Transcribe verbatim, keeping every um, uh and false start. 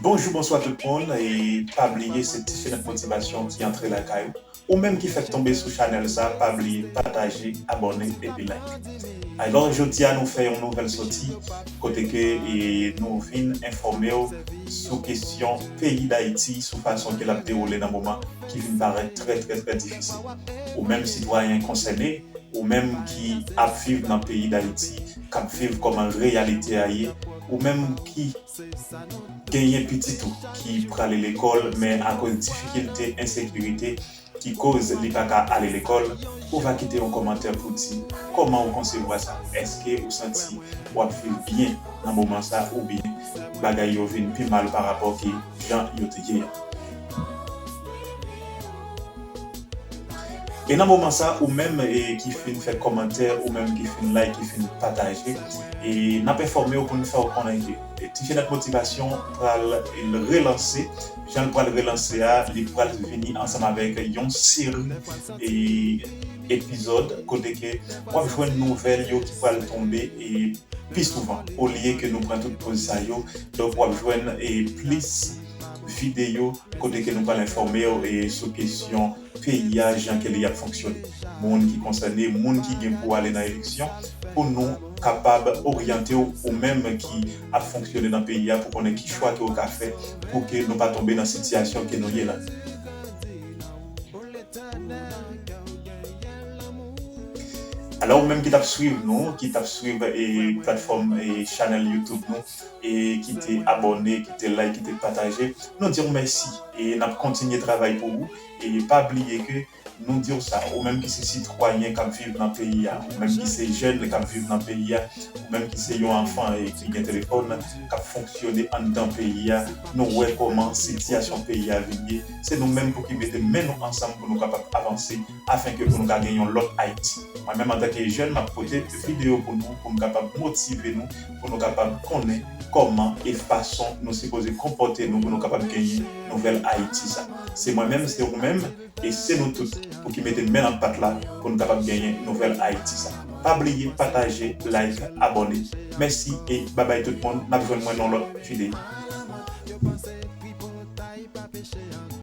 Bonjou, bonswa tout moun, e pa bliye se Ti Chenèt Motivasyon ki antre lakay ou. Ou menm ki fèk tonbe sou chanèl sa, pa bliye pataje, abòne epi like. Alò, jodi a nou fè yon nouvèl sòti kote ke e, nou vin enfòme w sou kesyon peyi Dayiti, sou fason ke l ap dewoule nan moman ki vin parèt trè, trè, trè difisil. Ou menm sitwayen konsène, ou menm ki ap viv nan peyi Dayiti, k ap viv kòman reyalite a ye, ou menm ki genyen pitit ou ki prale lekòl, men akoz difikilte, ensekirite ki koz li pa ka ale lekòl, ou va kite yon kòmantè pou di kòman ou konsevwa sa. Èske ou santi w ap viv byen nan moman sa oubyen bagay yo vin pi mal pa rapò ki jan yo te ye a? E nan moman sa, ou menm e, ki fin fè kòmantè, ou menm ki fin like, ki fin pataje, e n ap enfòme w pou n fè w konnen ke e, Ti Chenèt Motivasyon pral relanse. Jan l pral relanse a, li pral vini ansanm avèk yon seri e, epizòd kote ke w ap jwenn nouvèl yo ki pral tonbe e, pi souvan, olye ke nou pran tout poz sa yo. Donk, w ap jwenn e, plis videyo kote ke nou pral enfòme w e, sou kesyon peyi a, jan ke li ap fonksyone. Moun ki konsène, moun ki gen pou ale nan eleksyon, pou nou kapab oryante w, ou menm ki ap fonksyone nan peyi a, pou konnen ki chwa ke w ka fè pou ke nou pa tonbe nan sitiyasyon ke nou ye la. Alò, ou menm ki t ap swiv nou, ki t ap swiv e, platfòm e, chanèl YouTube nou, e ki te abòne, ki te like, ki te pataje, nou di w mèsi. E n ap kontinye travay pou ou. E pa bliye ke nou di w sa, ou menm ki se sitwayen k ap viv nan peyi a, ou menm ki se jèn k ap viv nan peyi a, ou menm ki se yon anfan e ki gen telefòn, k ap fonksyone anndan peyi a, nou wè kòman sitiyasyon peyi a vin ye. Se nou menm pou ki mete men nou ansanm pou nou kapab avanse, afenke pou nou ka gen yon lòt Ayiti. Mwen menm, antanke jèn, m ap pote videyo pou nou, pou nou kapab motive nou, pou nou kapab konnen kòman e fason nou sipoze konpòte nou, pou nou kapab genyen nouvèl Ayiti sa. Se mwen menm, se ou menm, e se nou tout pou ki mete men nan pat la pou nou kapab genyen nouvèl Ayiti sa. Pa bliye pataje, like, abòne. Mèsi e babay tout moun. N ap jwenn mwen nan lòt videyo.